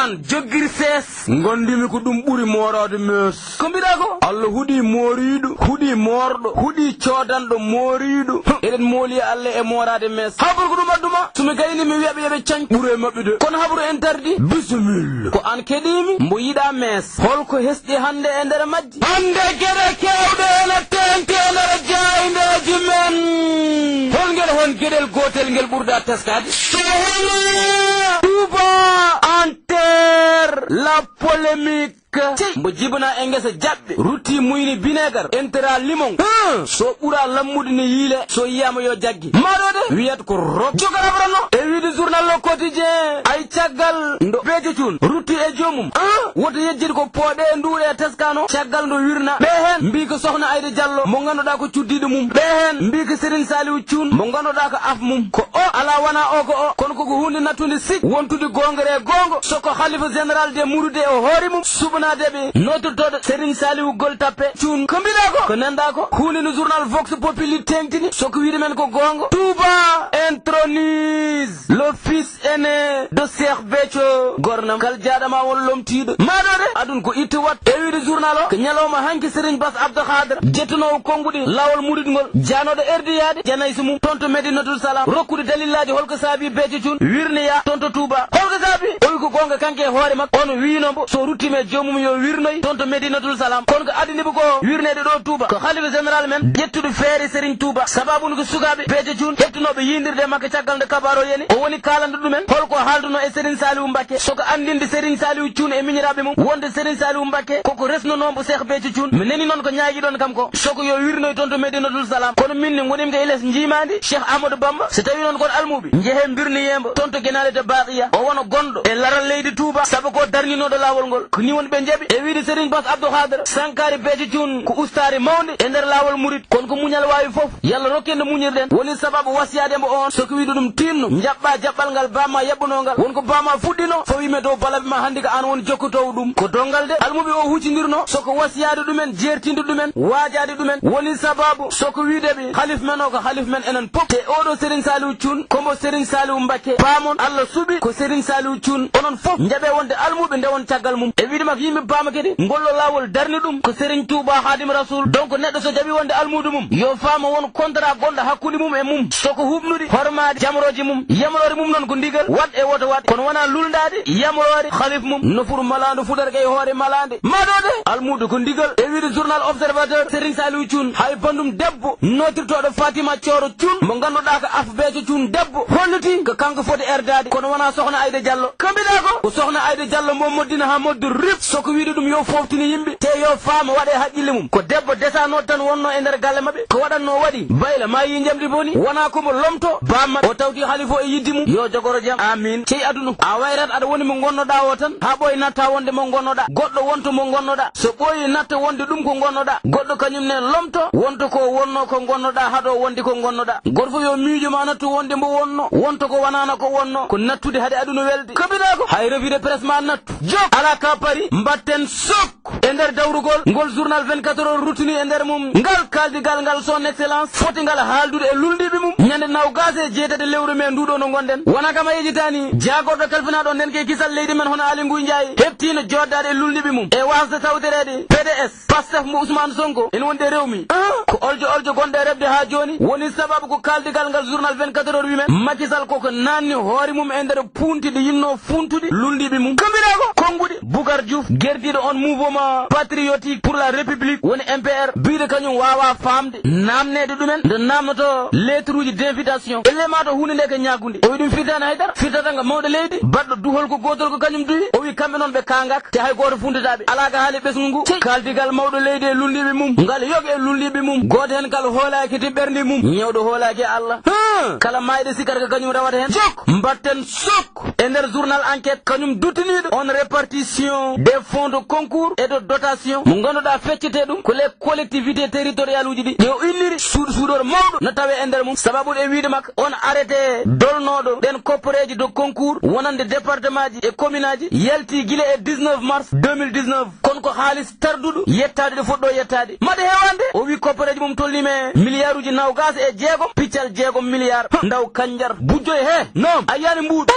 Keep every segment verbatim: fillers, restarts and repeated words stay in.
An joggir sees. Ngondumi ko ɗum ɓuri mooraade mees. Ko mbiɗa ko? Allah huɗi mooriiɗo, huɗi moorɗo, huɗi coodanɗo mooriiɗo. Eɗen mooli Allah e mooraade mees. Habru ko ɗum adduma. So mi gayni mi wiya ɓe yoɓe cañ. Ɓure maɓɓe de. Kono habru interdit. Bisimilla. Ko an keɗiimi, mbo yiɗa mees. Holko hesɗi hannde e nder majji? Hannde geɗe keewɗe ene teeŋti e nder jaayndeeji men. Hol ngel hon geɗel gootel ngel ɓurɗa teskaade? So wonaa Touba en terre, la polémique. Cey, mbo jibina e ngesa jaɓɓe, rutti muyni bineegar, entera limon. Hum, so ɓura lammude ne yiile, so yiyaama yo jaggi. Maɗo de, wiyat ko rok. Jogal abrano, e wiide journal Le Quotidien, ay caggal ndo Béthio Thioune rutti e joomum. Ah, woto yejjid ko pooɗe nduure e teskano, caggal ndo wirna. Ɓe heen mbii ko Sohna Aïda Diallo, mo ngannduɗaa ko cuddiiɗo mum. Ɓe heen mbii ko Serigne Saliou Thioune, mo ngannduɗaa ko af mum. Ko o, alaa wonaa o ko o, kono koko huunde nattunde sik, wontude goongre e goongo, so ko Khalifa Général des Mourides e hoore mum, suɓanaade ɓe, nootirtooɗo Serigne Saliou Gueule Tapée Thioune. Ko mbiɗa ko, ko nanɗa ko, huunde no journal Vox Populi teeŋtini, so ko wiide men ko goongo. Touba intronise le fils aîné de Cheikh Béthio, gornam, kal jaaɗama won lomtiiɗo. Maɗo de, adun ko itti wat. E wiide journal o, ko ñalawma hanki Serigne Bass Abdou Khadre, jettunoowo konnguɗi laawol murid ngol, jaanooɗo erdiyaade janaysi mum, toon to Medinatul Salam, rokkude dalillaaji holko saabi Béthio Thioune wirnoya toon to Touba. Holko saabi? O wi ko goonga kanko e hoore makko, on wiino mbo so ruttima e joomum yo wirnoy toon to Medinatul Salam. Kono ko addani mbo ko wirneede ɗo Touba, ko Khalifa Général men, ƴettuɗo feere Serigne Touba. Sababu no ko sukaaɓe Béthio Thioune, hettunooɓe yiidirde e makko caggal nde kabaru o yani, o woni kaalande ɗumen holko haalduno e Serigne Saliou Mbacké. Soko anndinde Serigne Saliou Thioune e miñiraaɓe mum wonde Serigne Saliou Mbacké koko resnunoo mbo Cheikh Béthio Thioune. Mi nani noon ko ñaagiɗon kam ko soko yo wirnoy toon to Medinatul Salam. Kono min ne ngonimka e les njiimaandi Cheikh Amadou Bamba. So tawi noon kon almuuɓe, njehee mbirnoyee mbo toon to Genaale to Baqiya. O wona gonɗo e laral leydi Touba, sabu ko darninooɗo laawol ngol. Ko ni woni ɓe njaɓi e wiide Serigne Bass Abdou Khadre, sankaare Béthio Thioune ko ustaare mawnde e nder laawol murid. Kono ko muñal waawi fof. Yalla rokke nde muñirɗen. Woni sababu wasiyaade mbo on. So ko wiide ɗum tiinno, njaɓɓa jaɓɓal ngal baama yaɓɓunoo ngal. Won ko baama fuɗɗino, fawii me dow balaɓe ma hannde ko aan woni jokkotoowo ɗum. Ko donngal de, almuɓe o huccindirno, so ko wasiyaade ɗumen, jeertinde ɗumen, waajaade ɗumen. Woni sababu, so ko wiide ɓe, halif men o ko halif men enen pop. Te oɗo Serigne Saliou Thioune, ko mbo Serigne Saliou Mbacké. Paamon, Allah suɓi ko Serigne Saliou Thioune. Onon fof, njaɓe wonde almuɓe ndewon caggal mum. E wiide makko yimɓe paama kadi, ngollo laawol darni ɗum ko Serigne Touba Khadim Rasoul. Donc neɗɗo so jaɓi wonde almuudo mum, yo faama won contrat gonɗo hakkunde mum e mum. Soko huɓnude, hormaade jamrooje mum. Yamroore mum noon ko ndigal, waɗ e woto waɗ. Kono wonaa lulndaade yamroore halif mum. Nofuru malaandu fuɗata kay hoore malaande. Maɗo de, almuudo ko ndigal. E wiide journal Observateur, Serigne Saliou Thioune, hay bandum debbo, nootirtooɗo Fatima Thioro Thioune, mo ngannduɗaa ko af Béthio Thioune debbo, hollitii ko kanko foti erdaade, kono wonaa Sohna Aïda Diallo. Ko mbiɗa ko, ko Sohna Aïda Diallo mbo moddina haa moddu rip. Soko wiide ɗum yo fooftini yimɓe, te yo faama waɗe haqqille mum. Ko debbo desanooɗo tan wonnoo e nder galle maɓɓe, ko waɗatnoo waɗi, bayla maa yii njamdi boni, wonaa ko mbo lomto, bammaɗa, o tawti halifo e yiddi mum, yo jogoro jam, amin. Cey aduna, a wayrat aɗa woni mo ngonnoɗaa o tan, haa ɓooy natta wonde mo ngonnoɗaa, goɗɗo wonto mo ngonnoɗaa, so ɓooyi natta wonde ɗum ko ngonnoɗaa, goɗɗo kañum ne lomto, wonto ko wonno ko ngonnoɗaa, haɗo wonde ko ngonnoɗaa. Gooto fof yo miijo ma nattu wonde mbo wonno, wonto ko wanaana ko wonno, ko nattude hade aduna welde. Ko mbiɗa ko, hay revue de presse ma nattu. Jok, ala ka pari, mbatten sok. E nder dawrugol ngol journal vingt-quatre heures ruttini e nder mum ngal kaaldigal ngal son excellence foti ngal haaldude e lulndiiɓe mum ñande nawgaas e jeetati lewru me nduɗo no ngonɗen. Wona kam a yejitaani, jaagorɗo kalfinaaɗo nden ke kisal leydi men hono Aly Ngouille Ndiaye heɓtiino jooɗdaade e lulndiiɓe mum e waasde tawtoreede P D S, Pastef mo Ousmane Sonko ene wondi e rew mi. Ah, ko oljo oljo gonɗo e reɓde haa jooni woni sababu ko kaaldigal ngal journal vingt-quatre heures wi men Macky Sall koko naanni hoore mum e nder punti ɗi yinno funtude lulndiiɓe mum. Ko mbiɗa ko konnguɗi Boucar Diouf, gerdiiɗo on mouvement patriotique pour la République, woni M P R, biiɗo kañum waawa faamde, naamneede ɗumen, nde naamnoto lettre uji d'invitation. Elle ma to huunde nde ko ñaagunde. O wi ɗum firtaani haydara, firtata nga mawɗo leydi, baɗɗo duhol ko gootol ko kañum duhi. O wi kamɓe noon ɓe kaangak, te hay gooto funtataa ɓe. Alaa ka haali ɓesngu ngu. Cey, kaaldigal mawɗo leydi e lulndiiɓe mum, ngal yoga e lulndiiɓe mum. Gooto heen kala hoolaaki te ɓernde mum, ñeewɗo hoolaaki e Allah. Hum, kala maayɗo sikkata ko kañum rewata heen. Jok, mbatten sok. E nder journal Enquête, kañum duttiniiɗo on répartition des fonds de concours et de dotation mo ngannduɗaa feccete ɗum ko les collectivités territoriales uji ɗi, ɗi o inniri suuɗo suuɗoor mawɗo no tawee e nder mum. Sababu e wiide makko on arrêté dolnooɗo ɗen kopporeeji de concours wonande département ji e commune aji yalti gila e dix-neuf mars deux mille dix-neuf. Kono ko haalis tarduɗo yettaade ɗo foti ɗo yettaade. Maɗa heewande o wi kopporeeji mum tolniima e milliard uji nawgaas e jeegom piccal jeegom milliard. Ndaw kanjar bujjoy he noom a yiyani mbuuɗu.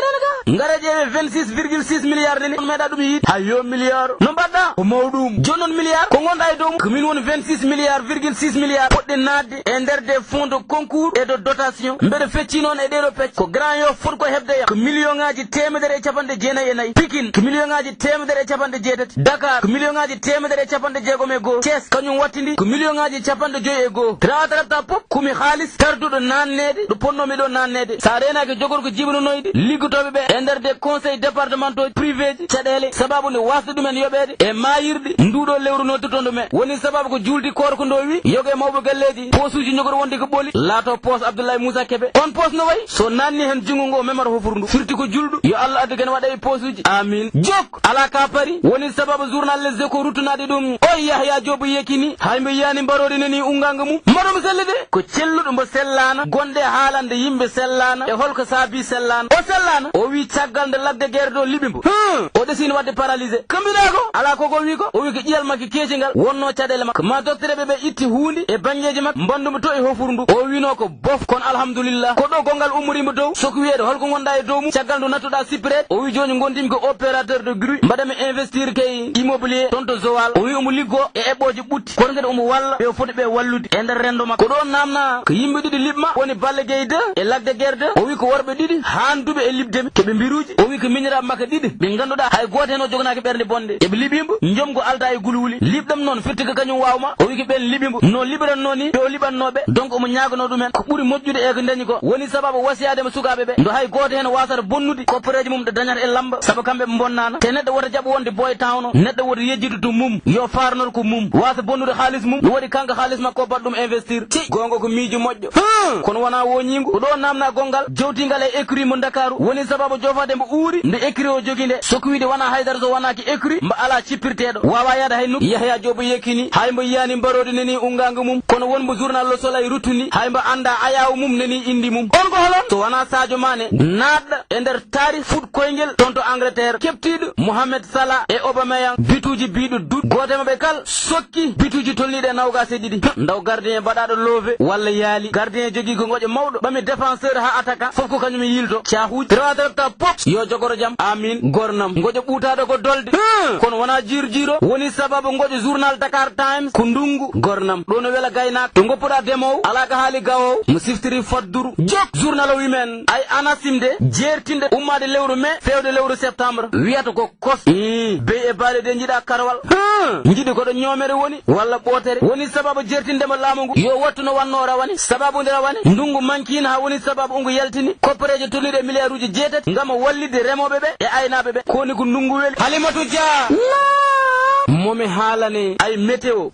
Ngara ƴeewe vingt-six virgule six milliards nde ni, on meeɗa ɗum yiide. Hay yo milliard. No mbaɗɗa? Ko mawɗum. Jooni noon milliard, ko ngonɗa e dow mum? Ko min woni vingt-six milliards virgule six milliards poɗɗi naatde e nder des fonds de concours et de dotation. Mbeɗa fecci noon e ɗeeɗo pecce. Ko Grand Yoff foti ko heɓde yam ko million ŋaaji teemedere e capanɗe jeenayi e nayi. Pikine ko million ŋaaji teemedere e capanɗe jeetati. Dakar ko million ŋaaji teemedere e capanɗe jeegom e go'o. Thiès kañum wattindi ko million ŋaaji capanɗe joyi e go'o. Tawata pop kumi haalis tarduɗo naanneede ɗo ponnomi ɗo naanneede. Sa reenaaki jogorko jiɓinonoyde liggotooɓe ɓe e nder des conseils départementaux privéji caɗeele sababu nde wasde ɗumen yoɓeede e maayirɗe nduɗo lewru noddutondo men. Woni sababu ko juuldi koorko ndo wi yoga e mawɓe galleeji poosuuji njogori wonde ko ɓoli laato poos Abdoulaye Moussa Kébé. On poos no wayi so naanni heen junngo ngo memata hofuru ndu. Firti ko julɗo yo Allah addu gene waɗa e poosuuji. Amin. Jok! Alaa ka pari, woni sababu journal Les Échos ruttunaade ɗum. O Yahya Diop Yekini, hay mbo yiyaani mbaroodi nani unngaango mum. Mbaɗo mbo selle de, ko celluɗo mbo sellaana, gonɗe haalande yimɓe sellaana, e holko saabi sellaana. O sellaana, o wii caggal nde Lac de Guiers ɗo liɓi mbo. Hum, o ɗesini waɗde paralysé. Ko mbiɗa ko? Alaa ko ko wii ko? O wii ko ƴiyal makko keecingal, wonnoo caɗeele makko. Ma doktoreeɓe ɓe itti huunde e banngeeji makko, mbandu mbo to e hofuru ndu. O wiinoo ko bof, kono alhamdulillah. Ko ɗo gongal ummoriimo dow. Soko wiyeede, holko ngonɗaa e dow mum? Caggal nde nattuɗaa sippireede? O wii, jooni ngondiimi ko opérateur de grue. Mbaɗa mi investir kay immobilier toon to Joal. O wii, omo liggoo e eɓɓooje ɓutti. Kono kadi omo walla ɓe o foti ɓe wallude e nder renndo makko. Ko ɗoon naamnaa ko yimɓe ɗiɗi liɓma, woni Balla Gaye deux e Lac de Guiers deux. O wii, ko worɓe ɗiɗi haanduɓe e liɓde mi. Keɓe mbiruuji. O wii, ko miñiraaɓe makko ɗiɗi ɓe ngannduɗaa hay gooto heen o joganaaki ɓernde bonde. Eɓe liɓi mbo, njomgu aldaa e gulwuli. Liɓɗam noon firti ko kañum waawma. O wii ko ɓeen liɓi mbo no liɓiranno ni ɓe o liɓannoo ɓe. Donc omo ñaaganoo ɗumen ko ɓuri moƴƴude e ko ndañi ko. Woni sababu wasiyaade mo sukaaɓe ɓe nde hay gooto heen waasata bonnude kopporeeje mum ɗe dañata e lamba. Sabu kamɓe ɓe mbonnaana. Te neɗɗo woto jaɓ wonde boy tawno. Neɗɗo woto yejjitu to mum. Yo faarnor ko mum. Waasa bonnude haalis mum. No waɗi kanko haalis makko o baɗa ɗum investir. Ci, goonga ko miijo moƴƴo. Hum! Kono wonaa wooñiingo. Ko ɗo naamnaa gonngal jowtiingal e écurie mo Ndakaaru. Woni sababu jofaade mbo uuri nde écurie o jogii nde. Soko wiide wonaa haydara so wonaaki écurie mbo alaa cippirteeɗo. Waawaa yahde hay nokku. Yahya Diop Yekini, hay mbo yiyaani mbaroodi nani unngaango mum. Kono won mbo journal Le Soleil ruttuni, hay mbo anndaa ayaawo mum nani innde mum. On ko holon? So wonaa Sadio Mané, naatɗo e nder taarih foot koyngel toon to Angleterre, keɓtiiɗo Mohamed Salah e Aubameyang, bituuji biiɗo duɗ. Gooto e maɓɓe kala sokki bituuji tolniiɗi e noogaas e ɗiɗi. Ndaw gardien baɗaaɗo loove walla yaali. Gardien jogii ko ngoƴo mawɗo, ɓami défenseur haa attaquant, fof ko kañum e yiilto. Caahuuji, rewata rewta pop, yo jogoro jam. Amin, gornam. Ngoƴo ɓuutaaɗo ko dolde. Hmm. Kono wonaa jiir jiiro. Woni sababu ngoƴo journal Dakar Times ko ndunngu, gornam. Ɗo no wela gaynaako. To ngoppuɗaa demoowo, alaa ka haali gawoowo. Mo siftiri fadduru. Jok journal o wi men, ay ANACIM de, jeertinde ummaade lewru mai, feewde lewru septembre. Wiyata ko kos. Ii, bey e baali de njiɗa karwal. Hmm. Njiɗi ko ɗo ñoomere woni, walla ɓootere. Woni sababu jeertinde mo laamu ngu. Yo wattu no wanno rawane. Sababu nde rawane. Ndungu mankiina haa woni sababu ngu yaltini. Kopporeeje tolniiɗe e miliyaaruuji jeetati ngam wallitde remooɓe ɓe e aynaaɓe ɓe. Ko woni ko ndungu weli. Halimatu Dia. Naam. Mo mi haalane ay météo.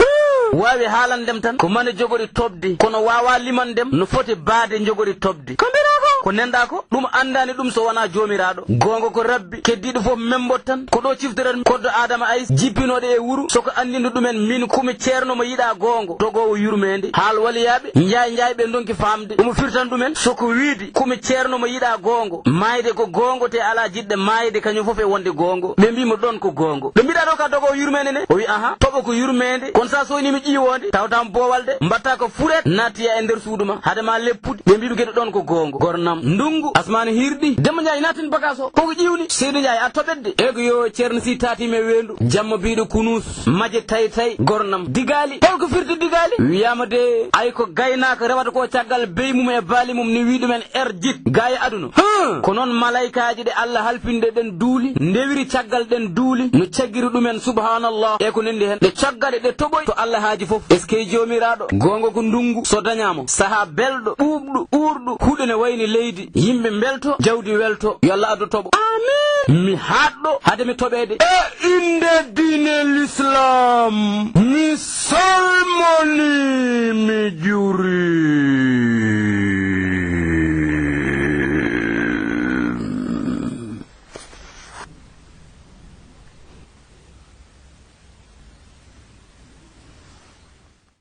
Waawi haalandem tan. Ko mane jogori toɓde. Kono waawaa limandem no foti baade jogori toɓde. Ko mbiɗa ko? Ko nenɗaa ko? Ɗum anndaani ɗum so wonaa Joomiraaɗo. Goonga ko Rabbi. Keddiiɗo fof memmbot tan. Ko ɗo ciftoranmi koddo Aadama Ays jippinooɗo e wuro. Soko anndinɗo ɗumen min kumi ceerno mo yiɗaa goongo. Dogoowo yurmeende. Haal waliyaaɓe. Njaay njaay ɓe ndonki faamde. Omo firtan ɗumen. Soko wiide kumi ceerno mo yiɗaa goongo. Maayde ko goongo te alaa jiɗɗo maayde kañum fof e wonde goongo. Ɓe mbii mo ɗoon ko goongo. Ɗo mbiɗaa ɗo ka dogoowo yurmeende ne? O wi aha. Toɓo ko yurmeende. Kono sa soynii mi ƴiiwoonde. Tawtaa mo boowal de. Mbaɗtaa ko furet. Nattiyaa e nder suudu ma. Hade ma leppude. Ɓe mbii mi kadi ɗoon ko goongo. Gornam. Ndungu. Asmaani hiirɗi. Demba Njaay naatin bagaas o. Koko ƴiwni. Seydi Njaay a toɓet de. Eego yo ceerno si taati me weendu. Jamma biiɗo kunuus. Maje tay tay. Gornam. Digaali. Holko firti digaali? Wiyaama de. Ay ko gaynaako rewata ko caggal bey mum e baali mum ni wii ɗumen er jit. Gaa e aduna. Huh! Ko noon malaykaaji ɗe Allah halfinde ɗen duuli. Ndewiri caggal ɗen duuli. No caggiri ɗumen subhanallah. E ko nendi hen. Ɗe caggaɗe ɗe toɓoy to Allah haaji fof. Eskey Joomiraaɗo. Goonga ko ndungu. So dañaama. Sahaa belɗo. Ɓuuɓɗo. Uurɗo. Huɗo ne wayni leydi. Yimɓe mbelto. Jawdi welto. Yo Allah addu toɓo. Amin. Mi haaɗɗo. Hade mi toɓeede. E innde diine l'islam. Mi salmoni. Mi juuri.